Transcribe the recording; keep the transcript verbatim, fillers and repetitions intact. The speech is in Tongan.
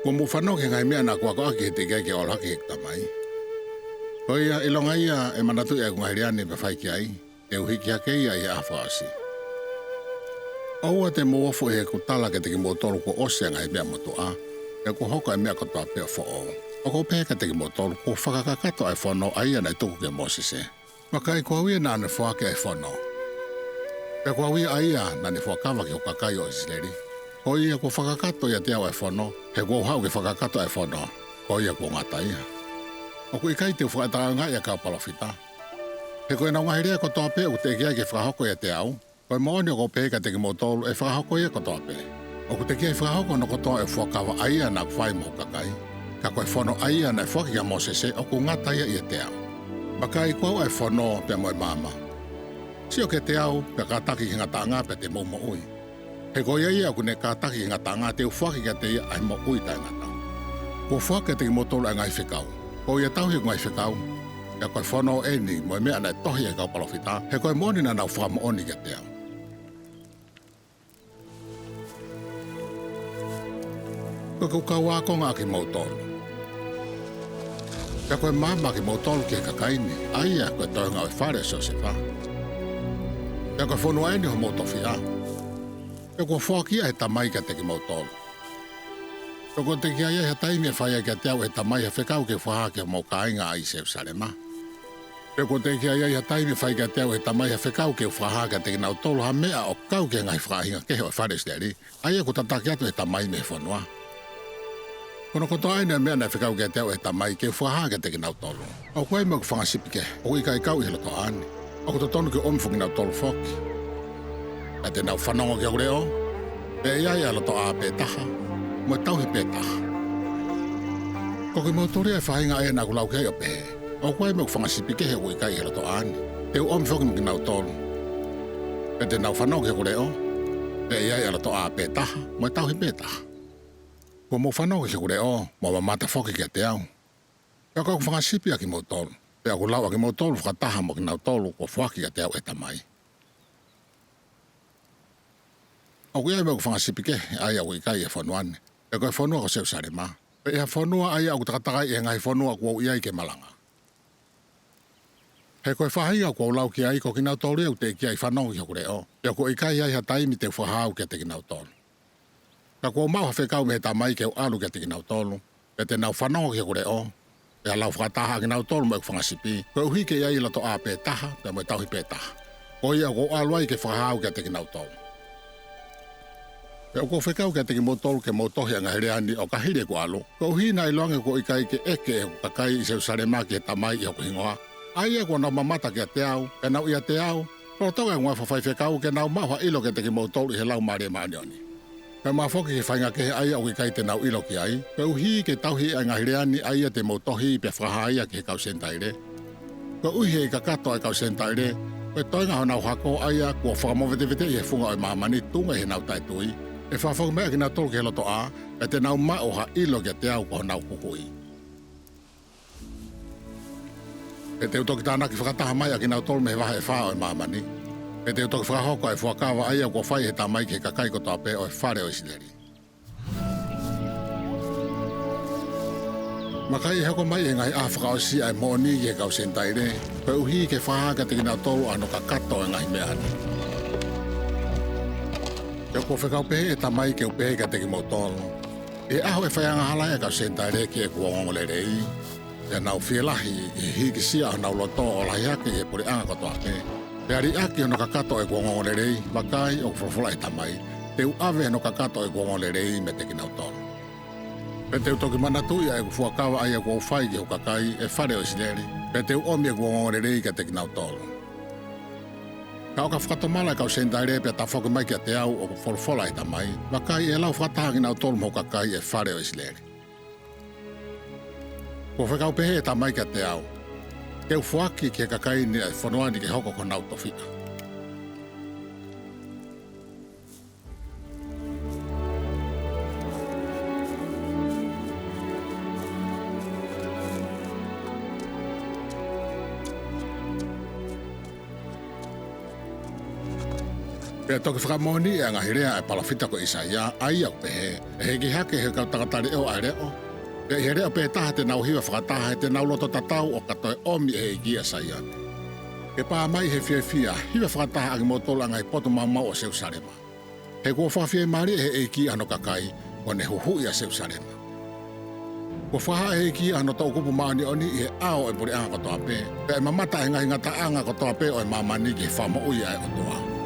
Kuo mou fanongo ki he ngaahi meʻa naʻá ku akoʻaki ki he teʻeki ai ke u ʻalu hake ki heʻeku Tamaí. Ko ia, ʻilonga ia ʻe manatuʻi ʻa ʻeku ngaahi leá ni pea fai ki aí, te u hiki hake ia ʻi he ʻaho fakaʻosí. ʻOua te mou ofo ʻi heʻeku tala kiate kimoutolu kuo ʻosi ʻa e ngaahi meʻa motuʻá, pea kuo hoko ʻa e meʻa kotoa pē ʻo foʻou. ʻOku ou pehē kiate kimoutolu, kuo fakakakato ʻa e fono ʻa ia naʻe tuku kia Mōsesé. Vakai, ko au ia naʻá ne foaki ʻa e fonó, pea ko au ia ʻa ia naʻá ne fuakava ki hoku kakai ʻo ʻIsilelí. Ko ia, kuo fakakakato ʻiate au ʻa e fonó, he kuó u haʻu ke fakakakato ʻa e fonó, ko ia kuo ngata ia. ʻOku ʻikai te u fakaʻatā ʻa e kau palōfitá, he ko ʻenau ngaahi lea kotoa pē ʻoku teʻeki ai ke fakahoko ʻiate aú, ko e moʻoni ʻoku ou pehē kiate kimoutolu, ʻe fakahoko ia kotoa pē. ʻOku teʻeki ai fakahoko hono kotoa ʻo e fuakava ʻa ia naʻá ku fai mo hoku kakaí. Ka ko e fono ʻa ia naʻe foaki kia Mōsesé, ʻoku ngata ia ʻiate au. Vakai, ko au ʻa e fonó pea mo e māmá. Sio kiate au, pea kātaki ki he ngataʻangá, pea te mou moʻui. He ko ia ia ʻokú ne kātaki ki he ngataʻangá, te u foaki kiate ia ʻa e moʻui taʻengatá. Kuó u foaki kiate kimoutolu ʻa e ngaahi fekaú. Ko ia, tauhi ʻeku ngaahi fekaú. Pea ko e fono ʻeni mo e meʻa naʻe tohi ʻe he kau palōfitá, he ko e moʻoni naʻa nau fakamoʻoni kiate au. Ko ʻeku kau ākonga ʻa kimoutolu, pea ko e maama ʻa kimoutolu ki he kakaí ni, ʻa ia ko e toenga ʻo e fale ʻo Siosefá. Pea ko e fonua ʻeni ʻo homou tofiʻá, pea kuo foaki ia ʻe he Tamaí kiate kimoutolu. Pea kuo teʻeki ai ʻi ai ha taimi ʻe fai ai kiate au ʻe he Tamaí ha fekau ke u fakahā ki homou kāinga ʻi Selusalemá. Pea kuo teʻeki ai ʻi ai ha taimi ʻe fai kiate au ʻe he Tamaí ha fekau ke u fakahā kiate kinautolu ha meʻa ʻo kau ki he ngaahi faʻahinga kehe ʻo e fale ʻo ʻIsilelí, ʻa ia kuo tataki atu ʻe he Tamaí mei he fonuá. Ko hono kotoa ʻeni ʻo e meʻa naʻe fekau kiate au ʻe he Tamaí ke u fakahā kiate kinautolú. ʻOku ʻi ai mo ʻeku fanga sipi kehe ʻoku ʻikai kau ʻi he lotoʻaá ni. ʻOku totonu ke u ʻomi fokinautolu foki. Pea te nau fanongo ki hoku leʻó, pea ʻe ʻi ai ʻa e lotoʻā pē taha, mo e tauhi pē taha. Ko kimoutolu ia ʻa e faʻahinga ʻa ia naʻá ku lau ki ai ʻo pehē, ʻOku ʻi ai mo ʻeku fanga sipi kehe ʻoku ʻikai ʻi he lotoʻaá ni. Te u ʻomi foki mo kinautolu. Pea te nau fanongo ki hoku leʻó, pea ʻe ʻi ai ʻa e lotoʻā pē taha, mo e tauhi pē taha. Kuo mou fanongo ki hoku leʻó, mo mamata foki kiate au. Pea ko ʻeku fanga sipi ʻa kimoutolu, pea ʻoku ou lau ʻa kimoutolu fakataha mo kinautolu kuo foaki kiate au ʻe he Tamaí. ʻOku ʻi ai mo ʻeku fanga sipi kehe, ʻa ia ʻoku ʻikai ʻi he fonuá ni, pea ko e fonua ko Selusalemá, pea ʻi ha fonua ʻa ia ʻoku takatakai ʻi he ngaahi fonua kuó u ʻi ai ke malangá. He ko e faʻahinga kuó u lau ki aí, ko kinautolu ia ʻoku teʻeki ai fanongo ki hoku leʻó, pea kuo ʻikai ʻi ai ha taimi te u fakahā au kiate kinautolu. Ka kuó u maʻu ha fekau mei he Tamaí ke u ʻalu kiate kinautolu, pea te nau fanongo ki hoku leʻó, pea lau fakataha ʻa kinautolu mo ʻeku fanga sipí, koeʻuhi ke ʻi ai ʻa e lotoʻā pē taha, pea mo e tauhi pē taha. Ko ia ʻoku ou ʻalu ai ke fakahā au kiate kinautolu. Pea ʻoku ou fekau kiate kimoutolu ke mou tohi ʻa e ngaahi leá ni ʻo ka hili ʻeku ʻalú, koeʻuhi naʻa ʻiloange kuo ʻikai ke ʻeke ʻe hoku kakai ʻi Selusalemá ki he Tamaí ʻi hoku hingoá, ʻa ia kuo nau mamata kiate au, pea nau ʻiate au, lolotonga ʻeku ngāue fakafaifekaú, ke nau maʻu ha ʻilo kiate kimoutolu ʻi he Laumālie Māʻoniʻoní. Kae ʻumaʻā foki ki he faʻahinga kehe ʻa ia ʻoku ʻikai te nau ʻilo ki aí, koeʻuhi ke tauhi ʻa e ngaahi leá ni ʻa ia te mou tohí pea fakahā ia ki he kau Senitailé. Koeʻuhi he ʻe kakato ʻa e kau Senitailé, ko e toenga honau hakó ʻa ia kuo fakamoveteveteʻi ʻi he funga ʻo e māmaní tuʻunga ʻi heʻenau taʻetuí, ʻe fakafoki mai ʻa kinautolu ki he lotoʻaá, pea te nau maʻu ha ʻilo kiate au ko honau Huhuʻí. Pea te u toki tānaki fakataha mai ʻa kinautolu mei he vahe ʻe fā ʻo e māmaní. Pea te u toki fakahoko ʻa e fuakava ʻa ia kuo fai ʻe he Tamaí ki he kakai kotoa pē ʻo e fale ʻo ʻIsilelí. Vakai, ʻe hoko mai ʻi he ngaahi ʻaho fakaʻosí ʻa e moʻoní ki he kau Senitailé, koeʻuhi ke fakahā kiate kinautolu ʻa hono kakato ʻo e ngaahi meʻá ni. Pea kuo fekau pehē ʻe he Tamaí ke u pehē kiate kimoutolu, ʻI he ʻaho ʻe faiangahala ai ʻa e kau Senitailé ki heʻeku ongoongoleleí, pea nau fielahi ʻi he hīkisia ʻo honau lotó ʻo lahi hake ʻi he puleʻanga kotoa pē, pea liʻaki hono kakato ʻo ʻeku ongoongoleleí, vakai, ʻoku folofola ʻe he Tamaí, te u ʻave hono kakato ʻo ʻeku ongoongoleleí meiate kinautolu. Pea te u toki manatuʻi ʻa ʻeku fuakava ʻa ia kuó u fai ki hoku kakaí, ʻe fale ʻo ʻIsileli, pea te u ʻomi ʻeku ongoongoleleí kiate kinautolu. Ka ʻo ka fakatomala ʻa e kau Senitailé pea tafoki mai kiate au, ʻoku folofola ʻe he Tamaí, vakai, ʻe lau fakataha ʻa kinautolu mo hoku kakaí, ʻe fale ʻo ʻIsileli. Kuo fekau pehē ʻe he Tamaí kiate au, ke u foaki ki he kakaí ni ʻa e fonuá ni ke hoko ko honau tofiʻa. Pea toki fakamoʻoniʻi ʻa e ngaahi lea ʻa e palōfita ko ʻĪsaiá, ʻa ia ʻoku pehē, ʻE hiki hake ʻe he kau tangata leʻó ʻa e leʻo, pea ʻi he leʻo pē taha te nau hiva fakataha, he te nau loto tatau ʻo ka toe ʻomi ʻe he ʻEikí ʻa Saione. Ke pā mai ʻi he fiefia, hiva fakataha ʻa kimoutolu ʻa e ngaahi potu maumau ʻo Selusalema; he kuo fakafiemālieʻi ʻe he ʻEikí ʻa hono kakaí, kuó ne huhuʻi ʻa Selusalema. Kuo fakahā ʻe he ʻEikí ʻa hono toʻukupu māʻoniʻoní ʻi he ʻao ʻo e puleʻanga kotoa pē, pea ʻe mamata ʻa e ngaahi ngataʻanga kotoa pē ʻo e māmaní ki he fakamoʻui ʻa e ʻOtuá.